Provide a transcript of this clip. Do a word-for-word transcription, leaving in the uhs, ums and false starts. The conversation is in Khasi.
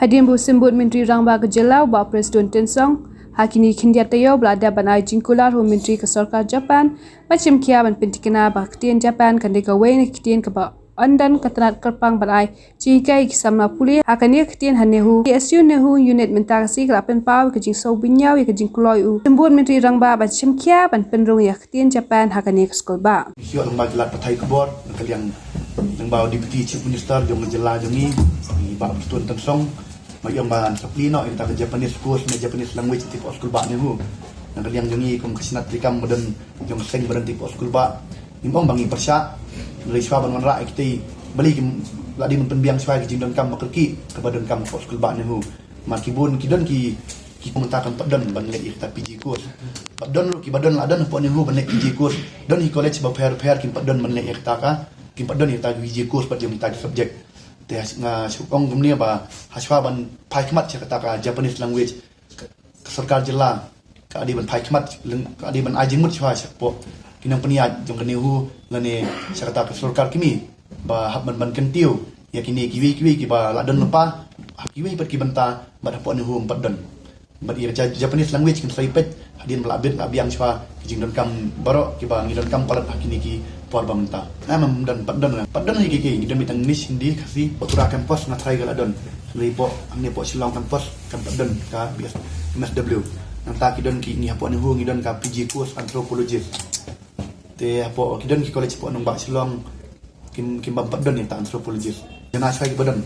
Hadien ba u Symbud Myntri Rangbah ka jylla u Bah Prestone Tynsong ha kine ki khyndiat taïew ba la dep ban ai jingkular ha u Myntri ka sorkar Japan, ba shim khia ban pyntikna ba ka ktien Japan kan dei kawei na ki ktien kaba yn don ka tnat kyrpang ban ai jinghikai ïa ki samla pule ha kane ka ktien ha NEHU. Ka S U NEHU Unit mynta ka sngi ka la pynpaw ïa ka jingsngewbha ïa ka jingkloi u Symbud Myntri Rangbah ban shim khia ban pynrung ïa ka ktien Japan ha kane ka skulbah. Ïoh lyngba ki lad pathai khubor na ka liang lyngba u Deputy Chief Minister jong ka jylla jong ngi, i Bah Prestone Tynsong, ba ïoh ban supply noh ïa ka Japanese course ne Japanese language te hapoh skulbah NEHU. Na ka liang jong ngi kum ka shnat treikam ba don jong ka seng ba don te hapoh skulbah, ngim ong ba ngi pyrshah, hynrei shuwa ban wanrah ïa kita, balei kim lah dei ban pynbiang shuwa ïa ka jingdonkam ba kyrkieh kaba donkam hapoh skulbah NEHU. Namar ki bun ki don ki, ki mynta kam pat don ban leh ïa kita PG course. Pat don ruh kiba don, la don hapoh NEHU ban leh PG course. Don ki college bapher bapher kim pat don ban leh ïa kita ka, kim pat don ïa kita ki PG course bad jong kita ki subject. Te nga shu ong kumne ba ha shuwa ban phai khmat sha kata ka Japanese language, ka, ka sorkar jylla ka dei ban phai khmat, leng-, ka dei ban ai jingmut shuwa shapoh ki nongpynïaid jong ka NEHU lane sha kata ka sorkar kmie ba hap ban, ban kyntiew ïa kine kiwei kiwei kiba la don lypa ha kiwei pat ki bynta bad hapoh NEHU ym pat don. Bad ïa ka Ja-, Japanese language kan sa ïa peit hadien ba la bit la biang shuwa ki jingdonkam baroh kiba ngi donkam palat ha kine ki por ba mynta. Em, em, don, pat don, pat don ïa ki, ki, ngi don beit tang English, Hindi, Khasi, hapoh Tura campus nga tharai ka la don. Hynrei hapoh, hangne hapoh Shillong campus kam pat don ka B S, M S W. Nangta ki don ki, ngi hapoh NEHU ngi don ka PG course anthropologist. Te hapoh ki don ki college hapoh nongbah Shillong kim, kim bym pat don ïa kita anthropologist. Ïa na shuwa kiba don.